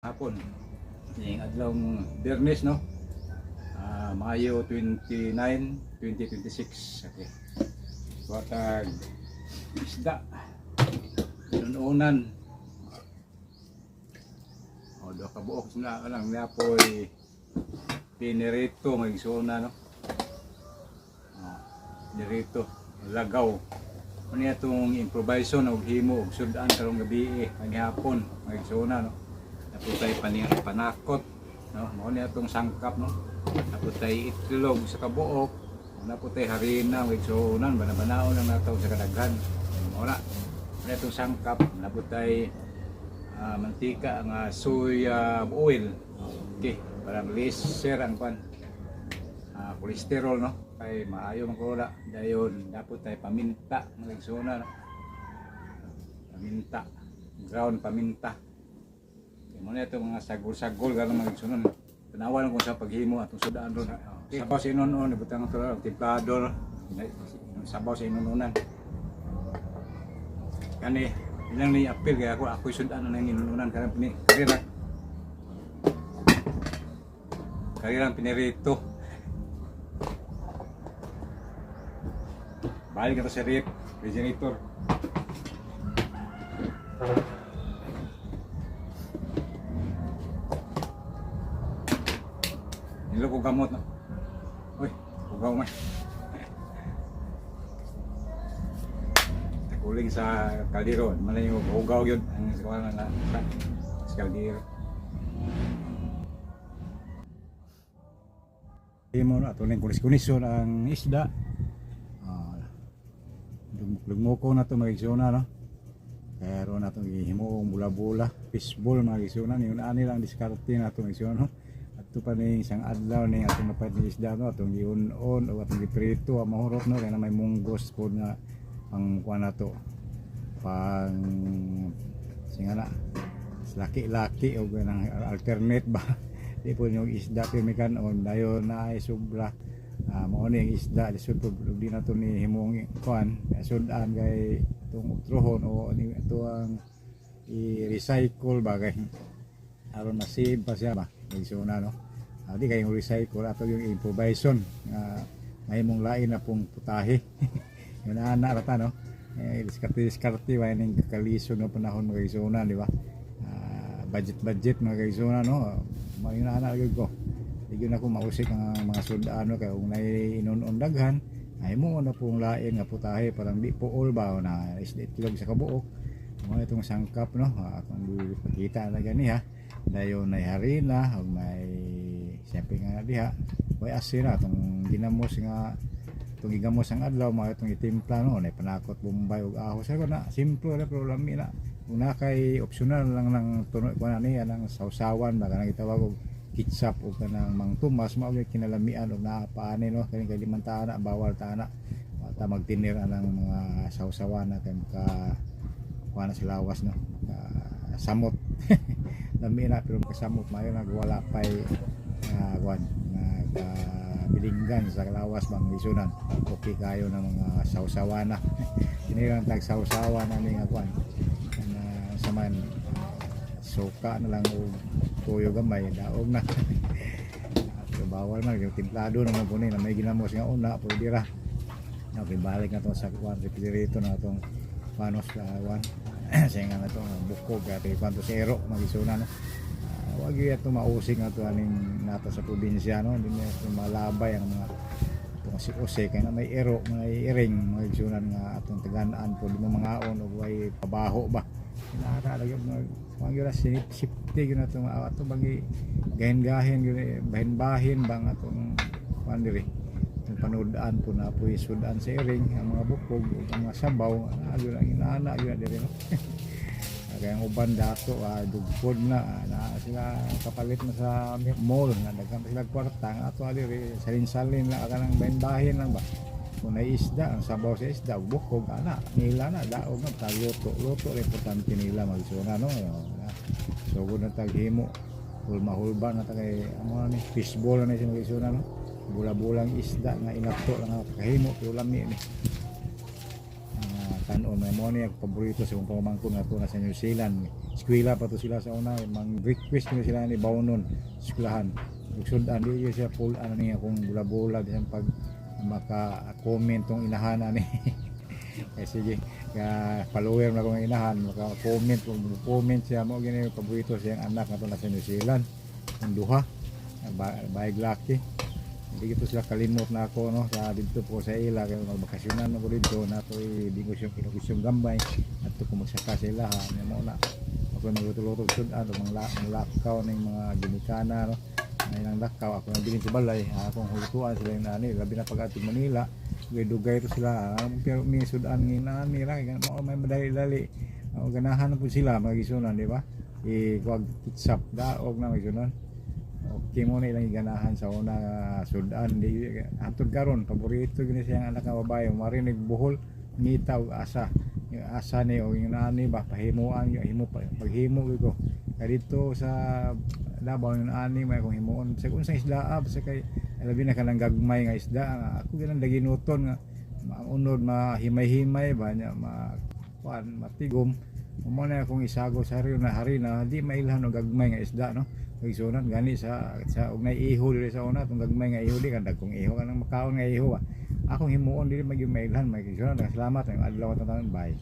Hapon. Ning adlawng Biyernes, no? Mayo 29, 2026. Okay. Watag isda. Inununan. O, do ka buok na lang niapoy pinirito magsuna, no? Oh, pinirito lagaw. Ano niya itong improviso na og himo og sudan karong gabi eh, maghapon, magsuna, no? Naputay panakot, no? Mao niya itong sangkap, no? Naputay itlog sa kabuok, naputay harina, magsunan, banabanaon lang nato sa kadaghan. Mao na. Mao niya itong sangkap, naputay mantika nga soya oil. Okay, parang lesser ang pan cholesterol, no, kay maayo man ko dayon. Dapat tay paminta, mga igsuna, no? Paminta, ground paminta. Kay mo na ito mga sagol-sagol galang, mga igsunan. Tanawa lang kung sa paghimo atong sudaan ron. Okay. Sabaw sa inunon, ibutang ito lang templado, no? Sabaw sa inununan kani ilang ni apil kay ako ako'y sudan na ng inununan kanang pini karira karirang pinirito. Balik na to sa rep, refrigerator. Nilo ko gamot, no? Uy, ugaw man. Kuling sa kaldero, malay yung ugaw yun. Ang sa na sa kaldero. Mo na ato ning kunis-kunison ang isda. Ah, lugmoko na to, mga igsuna, no? Pero na itong gihimuong bula-bula, fishball, mga igsuna, yun ani lang diskarte na itong igsuna, no? Ato pa ni isang adlaw ni atong napad ni isda, no, atong giun-on o atong giprito ang mahurot, no, kaya na may munggos po nga ang kuan nato pang singa na laki-laki o ganang alternate ba. Di po yung isda pimikan on dayon na ay sobra. Mao ni ang isda, lisod po ug di na to ni himong kuan sudan kay itong utrohon o ni ito ang i-recycle ba kay aron ma-save pa siya ba magsuna, no? Di kay yung recycle, ato yung improvisation nga mahimong lain na pong putahe. Yun ana rata, no? Eh, diskarte diskarte ba ning kakalisod nga panahon, mga kaigsuonan, di ba? Budget budget, mga kaigsuonan, no? Mayo na ana gyud ko. Di gyud ako mausik ang mga sundano kay kung nay inunon daghan ay mo na pong lain nga putahe, parang di po all ba na isda itlog sa kabuok. Mga itong sangkap, no? Atong ipakita na gani ha. Dayon nay harina ug may siyempre nga diha way asin na atong ginamos nga itong gigamos ang adlaw, mga itong itimpla, no? Nay panakot bombay ug ahos ako na simple ra pero lami na. Una kay optional lang ng tuno ko na niya ng sausawan ba kanang gitawag og ketchup o kanang Mang Tomas, mao gyud kinalamian og naa pa ani, no? Kani kay limang taana bawal taana ta magtinir anang mga sausawan na kay maka kuha na sa lawas, no? Maka samot. Lami na pero makasamot, maayo na wala pay kuan nga bilinggan sa lawas bang isunan. Okay kayo ng mga sausawana. Kini lang tag sausawa na ni nga kuan na sa man suka na lang og tuyo gamay, daog na. Pero bawal man yung templado naman po ni na may ginamos nga una pero dira. Okay, balik na to sa kuan refrigerator na itong panos sa kuan sa nga na to bukog at kuan to zero magisuna, no? Wag yun ito mausig nga to aning nato sa probinsya, no? Hindi na ito malabay ang mga itong usik kay na may ero, may iring, mga igsunan nga atong taganaan po di mo mangaon og way pabaho ba. Kinahanglan lagi mga mga yun safety yun ato ato bagi gahin-gahin yun eh, bahin-bahin bang atong kuan diri itong panudaan po na po sudan sa iring ang mga bukog ug ang mga sabaw yun ang inaana yun na diri, no? Kaya ang uban dato dugpod na, na sila kapalit na sa mall na daghan pa sila kwarta. Ang ato diri salin-salin lang kanang bahin-bahin lang ba. Kung may isda, ang sabaw sa isda ug bukog ana nila na daog na tagluto luto rin importante nila magsuna, no? So na taghimo hulma-hulba na ta kay amo na ni fishball na ni siya magsuna, no? Bula-bulang isda nga inato lang ang kahimo pero lami ni tanon. May mo ni ang paborito sa kong pamangkon nga to na sa New Zealand. Eskwela pa to sila sa una, mang request ni sila ni bawnon eskwelahan. Ug sudan di gyud siya full ano niya akong bula-bula bisan pag maka-comment tong inahan ani. Eh sige, ka follower na akong inahan, maka-comment kung comment siya mo gini paborito siyang anak nga to nasa New Zealand. Ang duha, baig laki. Hindi ko sila kalimot na ako, no, sa didto po sa ila kay magbakasyonan ako didto na to bingos yung kinukusyong gambay at to kumugsaka sa ila ha mo na ako magluto-luto sudan o mga lakaw ng mga ginikana, no, na ilang lakaw ako nang bilin sa balay akong hulutuan sila yung nani, labi na pag atong Manila dugay dugay to sila, pero may sudan ng nani ra kay mao may madali-dali. Ganahan na po sila mga gisunan, di ba? I kuwag kitsap daog na mga gisunan. Okay mo na ilang ganahan sa una nga sudan di hantod karon paborito gini siyang anak nga babae marinig buhol ngita og asa yung asa ni o yung nani ba pahimuan yung himo paghimo gyud ko kay dito sa Davao yung ani may akong himuon sa unsang isda, basta kay labi na kanang gagmay nga isda nga ako ginang daginuton nga ang unod mahimay-himay ba niya ma kuan matigom mo na akong isago sa rio na harina di mailhan og gagmay nga isda, no. Pagsunan gani sa og nay iho diri sa una tong gagmay nga iho di kan dagkong iho kanang makaon nga iho ba akong himuon dili magyud mailhan mga igsuonan. Salamat ang adlaw tanan, bye.